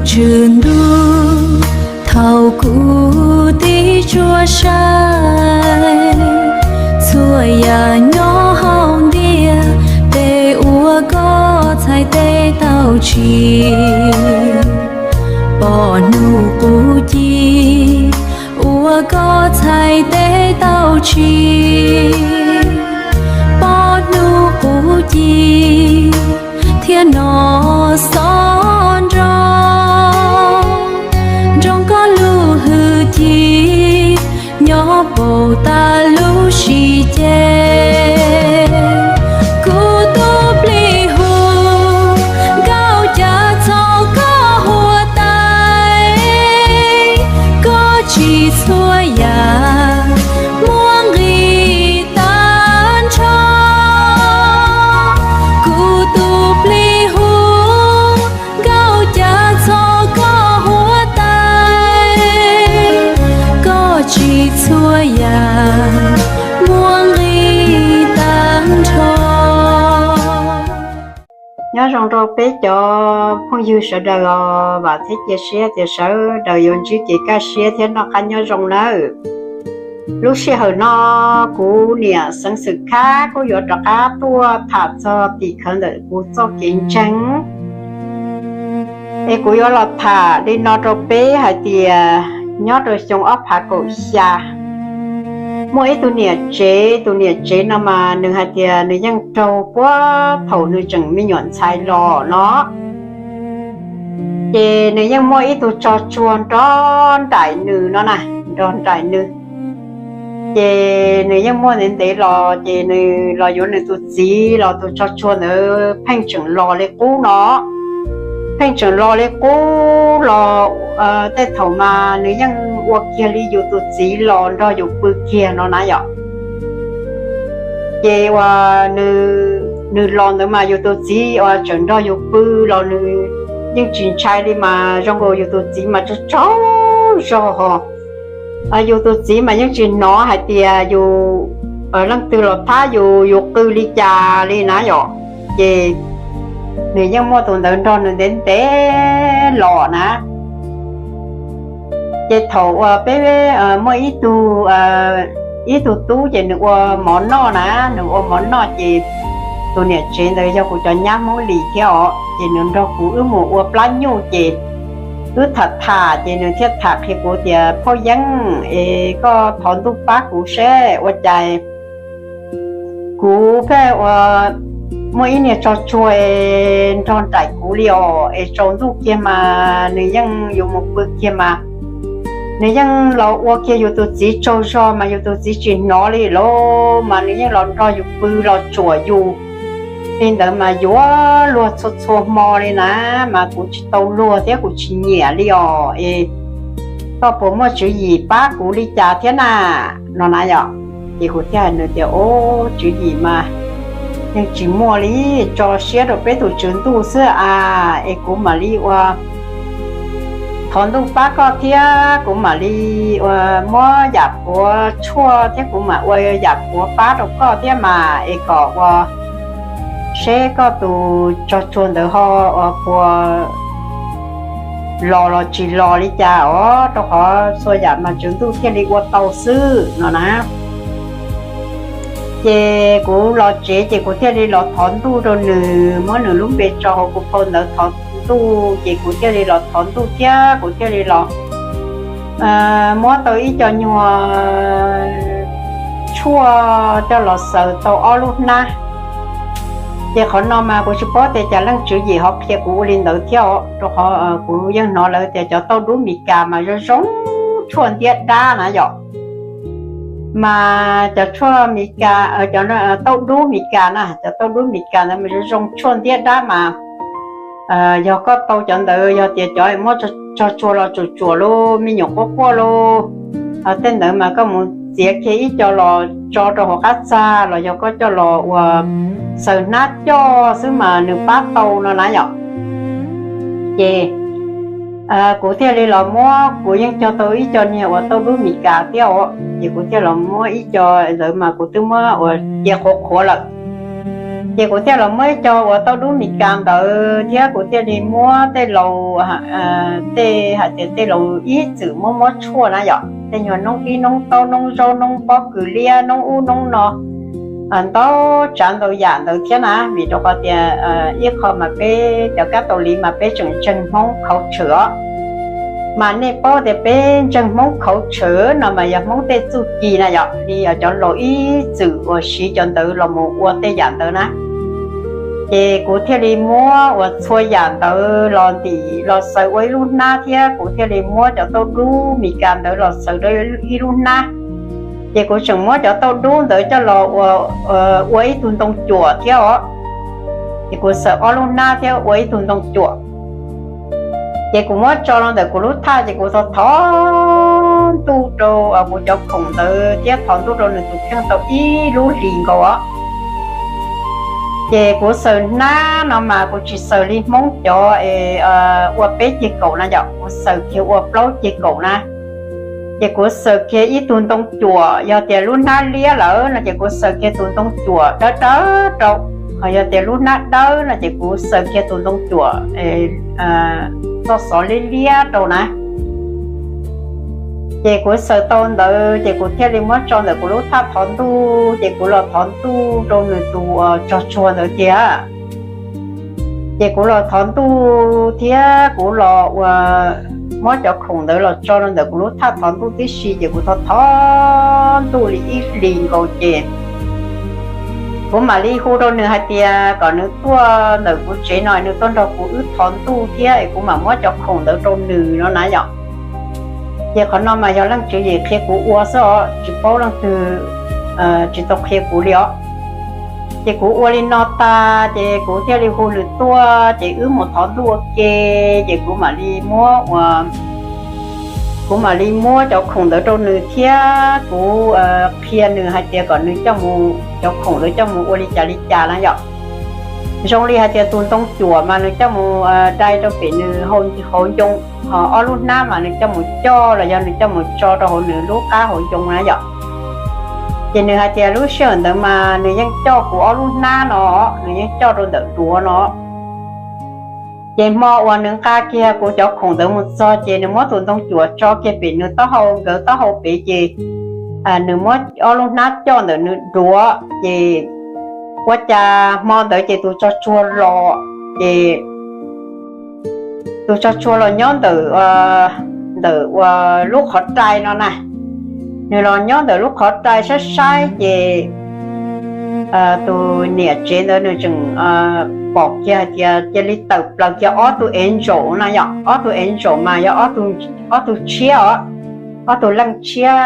Tswv Ntuj, thaum kuv tib tsuas saib txhua yam nyob hauv ntiaj teb uas koj txhais tes tau tsim, pom hnub qub ci uas koj txhais tes tau tsim, pom hnub qub ci thiab nov xob nroog, nrog koj lub hwj chim nyob puag ta lub sim ces. Kuv tus plig huv, nkauj cas txog koj huab tais, koj tsim txhua yam muaj nqis tag nrho. Kuv tus plig huv, nkauj cas txog koj huab tais, koj tsim txhua yam muaj nqis tag nrho. Nyob zoo rau peb cov phooj ywg sawv daws os, vam thiab cia siab tias sawv daws yuav ntsib kev kaj siab thiab noj qab nyob zoo nawb. Lub sij hawm no kuv niam Xeev Xwm Khab kuj yuav rov qab tuaj tham txog tim khawv ntawm kuv txoj kev ntseeg. Es kuv yuav los tham li no rau peb hais tias nyob rau xyoo ob phav kaum xya, muaj ib tug niam tsev, tus niam tsev no mas nws hais tias nws yeej raug puag thaum nws tseem me nyuam ntxhais los no, ces nws yeej muaj ib tug tsog tsuag nrog nraim nws no na, nrog nraim nws. Ces nws yeej muaj ntev ntev los ces nws los yuav nws tus txiv los tus tsog tsuag ntawd pheej tseem los li qub no, pheej tseem los li qub los, tej thaum mas nws yeej ua kiag li yus tus txiv los nrog yus pw kiag no na yom. Ces uas nws los ntawd mas yus tus txiv uas tseem nrog yus pw los nws yeej tsis ntshai li mas zoo nkaus yus tus txiv mas tsaug tsaug zog hos. Yus tus txiv mas yeej tsis hnov hais tias yus, leej twg los thab yus, yus qw li cas li na yom. Ces nws yeej muaj tus ntawd nrog nws ntev ntev los na. Ces thaum uas peb muaj ib tug, ib tug tub ces nws ua mov noj na, nws ua mov noj ces tus niam tsev ntawd yog kuv cov nyab Hmoob Lis thiab os, ces nws nrog kuv wb mus ua plab nyuj ces wb tham tham ces nws thiaj tham qhia kuv tias phauj Yeeb es koj thov ntuj pab kuv seb ua cas kuv pheej ua muaj ib niag tsog tsuag nrog nraim kuv li os, es tsaus ntuj kiag mas nws yeej yuav mus pw kiag mas nws yeej los ua kiag yus tus txiv tsaug zog mas yus tus txiv tsis hnov li los mas nws yeej los nrog yus pw los tsuam yus li ntawd mas yuav luag txhua txhua hmo li na, mas kuv tsis tau luag thiab kuv tsis nyiam li os, es koj puas muaj tswv yim pab kuv li cas thiab na no na yom. Ces kuv thiaj hais nws tias o, tswv yim mas yeej tsis muaj li, tso siab rau peb tus tswv ntuj xwb a, es kuv mam li ua thov ntuj pab koj thiab kuv mam li ua muab yam puav tshuaj thiab kuv mam ua yam puav pab rau koj thiab mas es kom ua seb koj tus tsog tsuag ntawd ho ua puas los los tsis los li cas os, rau qhov txhua yam mas tswv ntuj thiaj li ua tau xwb no na. Ces kuv los tsev ces kuv thiaj li los thov ntuj rau nws, muab nws lub npe tso hauv kuv phau ntawv thov ntuj ces kuv thiaj li los thov ntuj thiab kuv thiaj li los muab tau ib co nyuag tshuaj coj los xaws tau ob lub hnab. Ces qhov no mas kuv tsis paub tias cas leej tswv yim ho qhia kuv ua li ntawd thiab os, rau qhov kuv yeej hnov lawv tias cov tauj dub Mis Kas mas zoo zoo tshuaj ntiab dab na yom. Mas cov tshuaj Mis Kas, cov tauj dub Mis Kas na, cov tauj dub Mis Kas ntawd mas zoo zoo tshuaj ntiab dab mas yog koj tau cov ntawd yog tias cov muab tsog tsuag los tsuam tsuam lub me nyuam quaj quaj lub, tej ntawd mas koj mus txiav kiag ib co los tso rau hauv qab txag los yog koj coj los ua xaws hnab coj xwb mas nws pab tau no na yom. Ces kuv thiaj li los muab, kuv yeej cog tau ib co niag uas tauj dub Mis Kas thiab os, ces kuv thiaj los muab ib co ntawd mas kuv twb muab ua cia qhuav qhuav lawm. Ces kuv thiaj los muab ib co uas tauj dub Mis Kas ntawd thiab kuv thiaj li muab tej laus, tej hais tias tej laus ib txwm muab muab tshuaj na yom, tej nyuag noob dib noob taub noob zaub noob pob kws liab noob ub noob no, ntau tsav ntau yam ntawd thiab na, vim rau qhov tias ib qho mas peb cov kab tau liv mas peb tseem ntseeg Hmoob khauv tshwm os. Mas nej paub tias peb ntseeg Hmoob khauv tshwm no mas yog Hmoob tej txuj ci na yom, li cov laus ib txwm uas siv cov ntawd los mus ua tej yam ntawd na. Ces kuv thiaj li muab uas txhua yam ntawd los ntim los xaws ua ib lub hnab thiab kuv thiaj li muab cov tauj dub Mis Kas ntawd los xaws rau ib lub hnab. Ces kuv tseem muab cov tauj dub ntawd coj los ua ib tug ntoo cuam thiab os. Ces kuv xaws ob lub hnab thiab ua ib tug ntoo cuam. Ces kuv muab tso rau ntawm kuv lub thaj ces kuv thov thov ntuj rau kuv cov khoom ntawd thiab thov ntuj rau nws tus kheej tau ib lub hlis nkaus os. Ces kuv xaws hnab no mas kuv tsis xaws li Hmoob cov es ua peb ceg kaum na yom, kuv xaws kiag ua plaub ceg kaum na. Ces kuv xaws kiag ib tug ntoo cuam, yog tias lub hnab liab lawm no ces kuv xaws kiag tus ntoo cuam dawb dawb rau, ho yog tias lub hnab dawb no ces kuv xaws kiag tus ntoo cuam txoj xov liab liab rau na. Ces kuv xaws tau ntawd ces kuv thiaj li muab tso ntawm kuv lub thaj thov ntuj, ces kuv los thov ntuj rau nws tus tsog tsuag ntawd tiag. Ces kuv los thov ntuj thiab kuv los ua muab cov khoom ntawd los tso rau ntawm kuv lub thaj thov ntuj tib si, ces kuv thov thov ntuj li ib hlis nkaus ces kuv mam li hu rau nws hais tias kom nws tuaj ntawm kuv tsev no, nws tuaj nrog kuv wb thov ntuj thiab es kuv mam muab cov khoom ntawd rau nws no na yom. Ces qhov no mas yog leej tswv yim qhia kuv ua xwb os, tsis paub leej twg, tsis tau qhia kuv li os. Ces kuv ua li no tag ces kuv thiaj li hu nws tuaj ces wb mus thov ntuj ua ke, ces kuv mam li muab ua, kuv mam li muab cov khoom ntawd rau nws thiab kuv qhia nws hais tias kom nws coj mus, cov khoom ntawd coj mus ua li cas li cas na yom. Zoo li hais tias tus ntoo cuam mas nws coj mus dai rau pem nws hauv ncoo, ho ob lub hnab mas nws coj mus coj los yog nws coj mus tso rau hauv nws lub qab hauv ncoo na yom. Ces nws hais tias lub sij hawm ntawd mas nws yeej coj kuv ob lub hnab no, nws yeej coj rau ntawm duav no. Ces hmo uas nws nqa kiag kuv cov khoom ntawd mus txog ces nws muab tus ntoo cuam tso kiag pem nws taub hau, nkawd taub hau pem ces nws muab ob lub hnab coj ntawm nws duav ces ua cas hmo ntawd ces tus tsog tsuag los ces tus tsog tsuag los nyob ntawm, ntawm ua lub qhov rai no na. Nws los nyob ntawm lub qhov rai saib saib ces tus niam tsev ntawd nws tseem pom kiag hais tias cia li tawm plaws kiag ob tug angel na yom, ob tug angel mas yog ob tug tshiab os, ob tug leej tshiab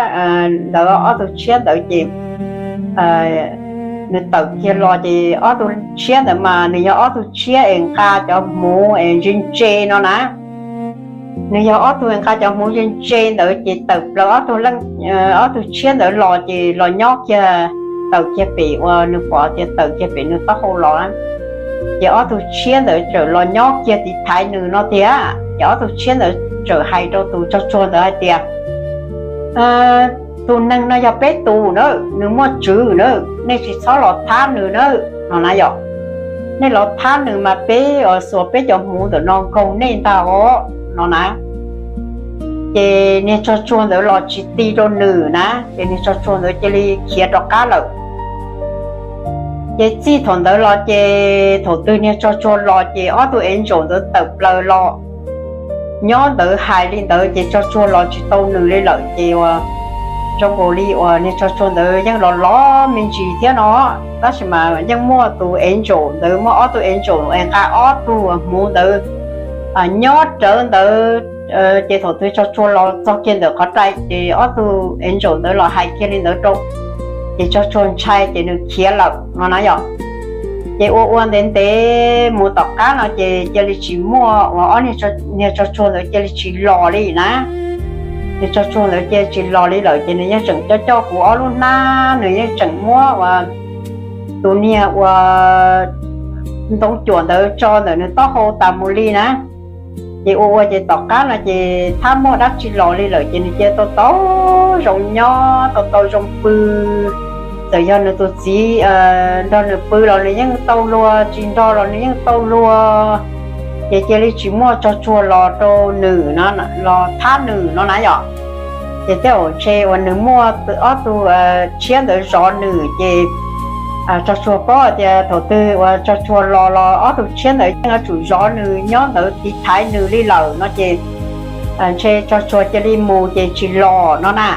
ntawd, ob tug tshiab ntawd ces nws tawm kiag los ces ob tug tshiab ntawd mas nws yog ob tug tshiab es nqa cov hmuv es ntse ntse no na. Nws yog ob tug nqa cov hmuv ntse ntse ntawd ces tawm plaws ob tug tshiab ntawd los ces los nyob kiag, tawm kiag pem uas nws pom tias tawm kiag pem nws taub hau los na. Ces ob tug tshiab ntawd txawm los nyob kiag tiv thaiv nws no tiag. Ces ob tug tshiab ntawd txawm hais rau tus tsog tsuag ntawd hais tias, tus neeg no yog peb tus na, nws muaj tswv na, nej tsis txhob los thab nws na, no na yom. Nej los thab nws mas peb xuas peb cov hmuv ntawm no nkaug nej ntag os, no na. Ces niag tsog tsuag ntawd los tsis ti rau nws na, ces niag tsog tsuag ntawd cia li khiav rov qab lawm. Ces txij thaum ntawd los ces thaum twg niag tsog tsuag los ces ob tug angel ntawd tawm plaws los nyob ntawd hais li ntawd ces tsog tsuag los tsis tau nws li lawm ces ua zoo nkaus li uas niag tsog tsuag ntawd yeej los los me ntsis thiab no, tab sis mas yeej muaj tus angel ntawd, muaj ob tug angel es nqa ob tug hmuv ntawd nyob rawv ntawd. Ces thaum twg tsog tsuag los txog kiag ntawm qhov rai ces ob tug angel ntawd los hais kiag li ntawd rau, ces tsog tsuag ntshai ces nws khiav lawm no na yom. Ces ua ua ntev ntev mus tom qab no ces cia li tsis muaj uas ob niag tsog tsuag ntawd cia li tsis los li na. Niag tsog tsuag ntawd cia li tsis los li lawm ces nws yeej tseem coj coj kuv ob lub hnab, nws yeej tseem muab uas tus niag uas ntoo cuam ntawd tso ntawm nws taub hau tas mus li na. Ces ua ua ces tom qab no ces thab muaj dab tsi los li lawm ces nws cia li tau tau zoo nyob, tau tau zoo pw, Txawm yog nws tus txiv nrog nws pw los nws yeej tau luag, tsis nrog los nws yeej tau luag. Ces cia li tsis muaj tsog tsuag los rau nws, los thab nws no na yom. Ces tej zaum ntshe uas nws muaj ob tug tshiab ntawd zov nws ces tsog tsuag paub tias thaum twg uas tsog tsuag los los ob tug tshiab ntawd yeej yuav tsum zov nws nyob ntawd tiv thaiv nws li lawm no ces ntshe tsog tsuag cia li mus ces tsis los no na.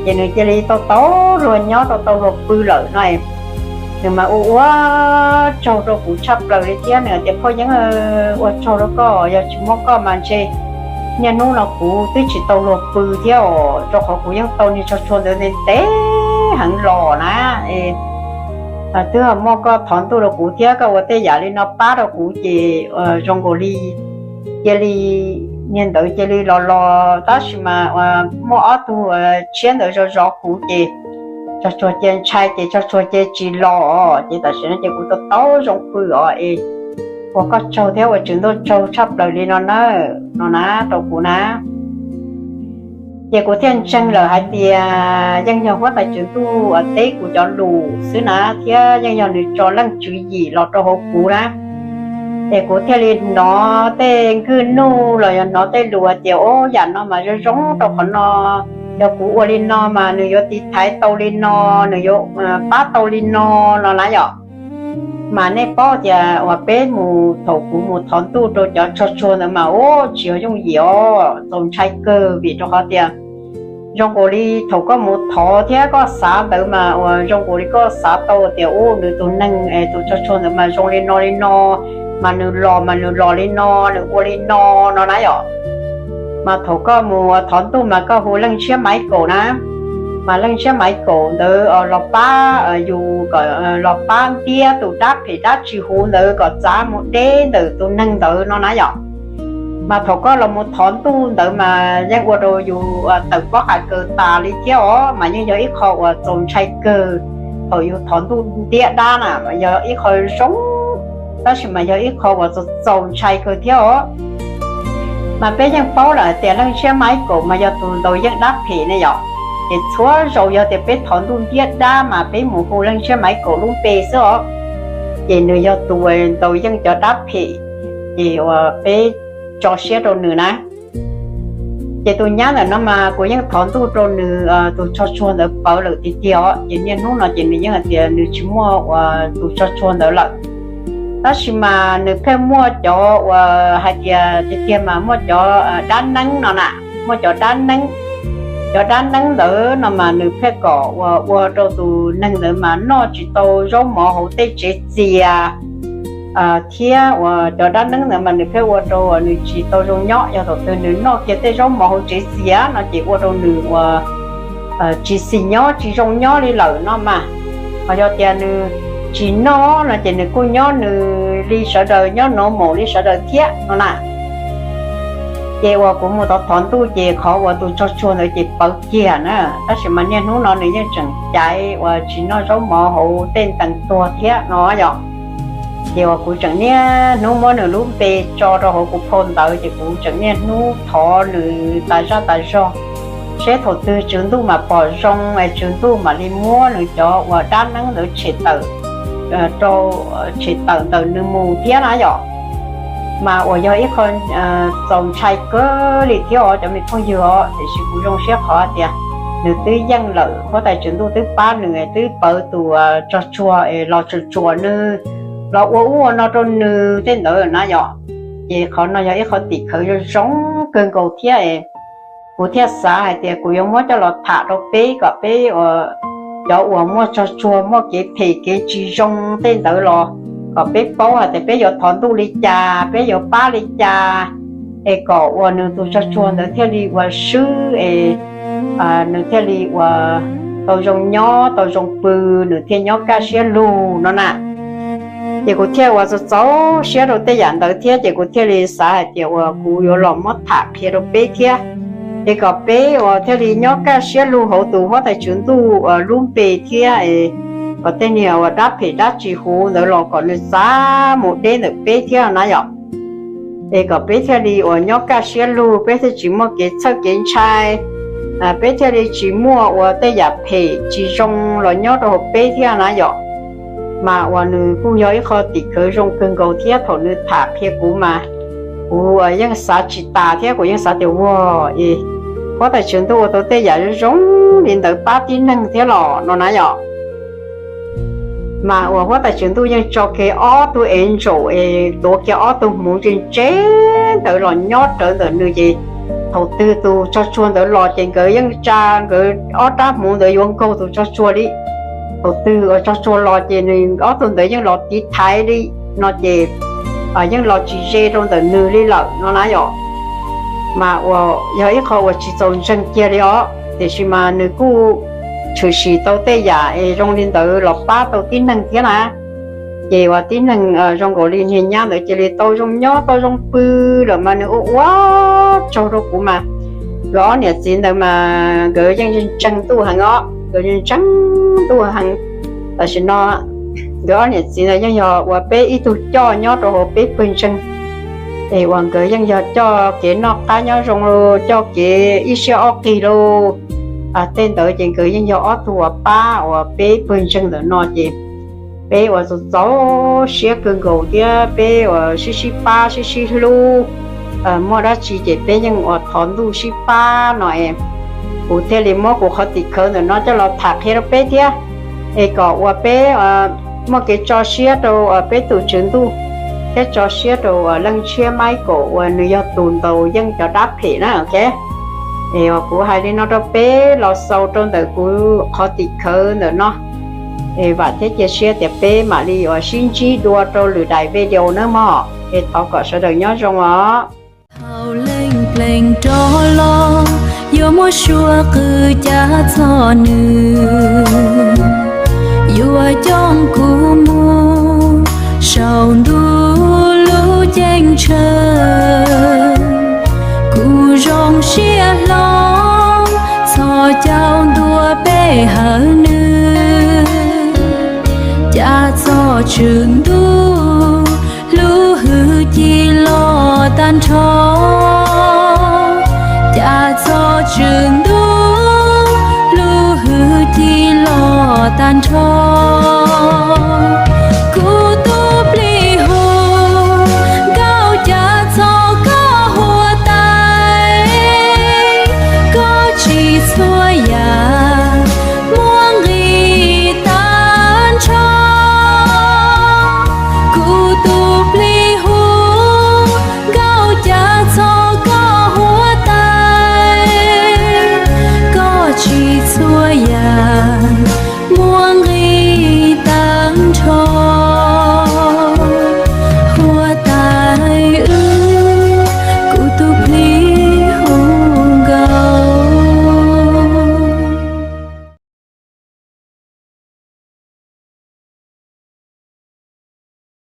Ces nws cia li tau tau luag nyob, tau tau luag pw lawm no. Nws mas ua ua tsaug rau kuv tshaj plaws li thiab nws tias, Phauj Yeeb, ua tsaug rau koj, yog tsis muaj koj mas ntshe niaj hnub no kuv twb tsis tau luag pw thiab os, rau qhov kuv yeej tau niag tsog tsuag ntawd ntev ntev heev los na. Twb muaj koj thov ntuj rau kuv thiab koj ua tej yam li no pab rau kuv ces zoo nkaus li cia li niag ntawd cia li los los, tab sis mas muaj ob tug tshiab ntawd zov zov kuv ces tsog tsuag cia ntshai ces tsog tsuag cia tsis los. Ces tam sim no ces kuv tau tau zoo pw os es ua koj tsaug thiab ua Tswv Ntuj tsaug tshaj plaws li no na, no na rau kuv na. Ces kuv thiaj ntseeg lawm hais tias yeej yog huab tais Tswv Ntuj teb kuv cov lus xwb na, thiab yeej yog nws tso leej tswv yim los rau hauv kuv na. Es kuv thiaj li hnov tej nkawm nuj los yog hnov tej lus tias, Ub, yam no mas zoo zoo rau qhov no, yog kuv ua li no mas nws yuav tiv thaiv tau li no, nws yuav pab tau li no no na yom. Mas nej paub tias uas peb mus, thaum kuv mus thov ntuj rau cov tsog tsuag ntawd mas ub, tsis yog yooj yim os, txaus ntshai kawg vim rau qhov tias zoo nkaus li thaum koj mus thov thiab koj xav ntawd mas uas zoo nkaus li koj xav tau tias ub, nws tus neeg, tus tsog tsuag ntawd mas zoo li no li no, mas nws los mas nws los li no, nws ua li no no na yom. Mas thaum koj mus thov ntuj mas koj hu leej ntshiab Maiv Kaum na, mas leej ntshiab Maiv Kaum ntawd los pab yus, los pab ntiab tus dab phem dab tsis huv ntawd kom txav mus deb ntawm tus neeg ntawd no na yom. Mas thaum koj los mus thov ntuj ntawd mas yeej ua rau yus tawm pob qa kaws tas li thiab os, mas yeej yog ib qho uas txaus ntshai kawg. Thaum yus thov ntuj ntiab dab na yog ib qho zoo, tab sis mas yog ib qho uas txaus ntshai kawg thiab os. Mas peb yeej paub lawm hais tias leej ntshiab Maiv Kaum mas yog tus ntaus yeej dab phem ne yom. Ces txhua zaus yog tias peb thov ntuj ntiab dab mas peb mus hu leej ntshiab Maiv Kaum lub npe xwb os. Ces nws yog tus ntaus yeej cov dab phem, ces uas peb tso siab rau nws na. Ces tus nyab ntawm no mas kuv yeej thov ntuj rau nws tus tsog tsuag ntawd pawv lawm tiag tiag os, ces niaj hnub no ces nws yeej hais tias nws tsis muaj uas tus tsog tsuag ntawd lawm. Tab sis mas nws pheej muaj cov uas hais tias tiag tiag mas muaj cov dab neeb no na, muaj cov dab neeb. Cov dab neeb ntawd no mas nws pheej kom uas ua rau tus neeg ntawd mas noj tsis tau zaub mov hauv tej tsev txias, thiab uas cov dab neeb ntawd mas nws pheej ua rau uas nws tsis tau zoo nyob, yog thaum twg nws noj kiag tej zaub mov hauv tsev txias no ces ua rau nws uas tsis xis nyob tsis zoo nyob li lawm no mas. Ho yog tias nws tsis noj no ces nws kuj nyob nws li sawv daws nyob normal li sawv daws thiab no na. Ces uas kuv mus thov thov ntuj ces qhov uas tus tsog tsuag ntawd ces pawv kiag na, tab sis mas niaj hnub no nws yeej tseem caiv uas tsis noj zaub mov hauv tej ntees tuag thiab no yom. Ces uas kuv tseem niaj hnub muab nws lub npe tso rau hauv kuv phau ntawv, ces kuv tseem niaj hnub thov nws tas zaj tas zog, seb thaum twg Tswv Ntuj mam pom zoo es Tswv Ntuj mam li muab nws cov uas dab neeb ntawd tshem tawm rau, tshem tawm ntawm nws mus thiab na yom. Mas uas yog ib qho txaus ntshai kawg li thiab os cov me phooj ywg os, tiam sis kuv zoo siab qhov tias nws twb yeej lawm, huab tais Tswv Ntuj twb pab nws, twb pawv tus tsog tsuag es los tsuam tsuam nws, los ua ub ua no rau nws tej ntawd na yom. Ces qhov no yog ib qho tim khawv zoo zoo kawg nkaus thiab. Kuv thiaj xav hais tias kuv yuav muab coj los tham rau peb kom peb cov uas muaj tsog tsuag muaj kev phem kev tsis zoo tej ntawd los kom peb paub hais tias peb yuav thov ntuj li cas, peb yuav pab li cas, es kom uas nws tus tsog tsuag ntawd thiaj li uas swb es nws thiaj li uas tau zoo nyob tau zoo pw, nws thiaj nyob kaj siab lug no na. Ces kuv thiaj uas txaus txaus siab rau tej yam ntawd thiab, ces kuv thiaj li xav hais tias uas kuv yuav los muab tham qhia rau peb thiab, es kom peb uas thiaj li nyob kaj siab lug hauv tus huab tais Tswv Ntuj uas lub npe thiab, kom tej niag uas dab phem dab tsis huv ntawd los kom nws txav mus deb ntawm peb thiab na yom. Es kom peb thiaj li uas nyob kaj siab lug, peb thiaj tsis muaj kev txhawj kev ntshai, peb thiaj li tsis muaj uas tej yam phem tsis zoo los nyob rau hauv peb thiab na yom. Mas uas nws kuj yog ib qho tim khawv zoo kawg nkaus thiab, thaum nws tham qhia kuv mas kuv yeej xav tsis tas thiab, kuv yeej xav tias ua, es huab tais tswv ntuj ua tau tej yam zoo li ntawd pab tib neeg thiab los no na yom. Mas uas huab tais tswv ntuj yeej tso kiag ob tug ev ntsaum es tuav kiag ob tug hmuv ntse ntse ntawd los nyob rawv ntawm nws, ces thaum twg tus tsog tsuag ntawd los ces nkawd yeej tsa nkawd ob rab hmuv ntawd yuav nkaug tus tsog tsuag li. Thaum twg uas tsog tsuag los ces nws ob tug ntawd yeej los tiv thaiv li no ces yeej los tsis ze rau ntawm nws li lawm no na yom. Mas uas yog ib qho uas tsis txaus ntseeg kiag li os, tiam sis mas nws kuj tshwm sim tau tej yam es zoo li ntawd los pab tau tib neeg thiab na. Ces uas tib neeg zoo nkaus li niag nyab ntawd cia li tau zoo nyob tau zoo pw lawm mas nws ua ua tsaug rau kuv mas. Nkawd ob niam txiv ntawd mas nkawd yeej ntseeg ntuj heev os, nkawd ntseeg ntuj heev. Tam sim no nkawd ob niam txiv ntawd yeej yog uas peb ib tug coj nyob rau hauv peb pawg ntseeg. Es uas nkawd yeej yog coj kev noj qab nyob zoo lauj, coj kev ib siab ob qig lauj. Tej ntawd ces nkawd yeej yog ob tug uas pab uas peb pawg ntseeg ntawm no ces peb uas txaus txaus siab kawg nkaus thiab peb uas sib sib pab sib sib hlub. Muaj dab tsi ces peb yeej uas thov ntuj sib pab no es kuv thiaj li muab kuv qhov tim khawv ntawm no coj los tham qhia rau peb thiab, es kom uas peb muaj kev tso siab rau peb tus tswv ntuj thiab tso siab rau uas leej ntshiab Michael uas nws yog tus ntaus yeej cov dab phem na, ok. Es uas kuv hais li no rau peb los xaus rau ntawm kuv qhov tim khawv ntawm no. Es vam thiab cia siab tias peb mam li uas sib ntsib dua rau lwm daim video nawb mog. Es thov kom sawv daws nyob zoo os. Thaum leej pleev rov los, yuav muab suab qw cav txog nws, yuav coj kuv mus saum ntuj lub ceeb tsheej. Kuv zoo siab hlo txhos caug ntua pe hawm nws, cav txog tswv ntuj lub hwj chim los tag nrho, cav txog tswv ntuj lub hwj chim los tag nrho. Kuv tus plig hu nkauj cav txog koj huab tais, koj tsim txhua yam muaj nqis tag nrho. Kuv tus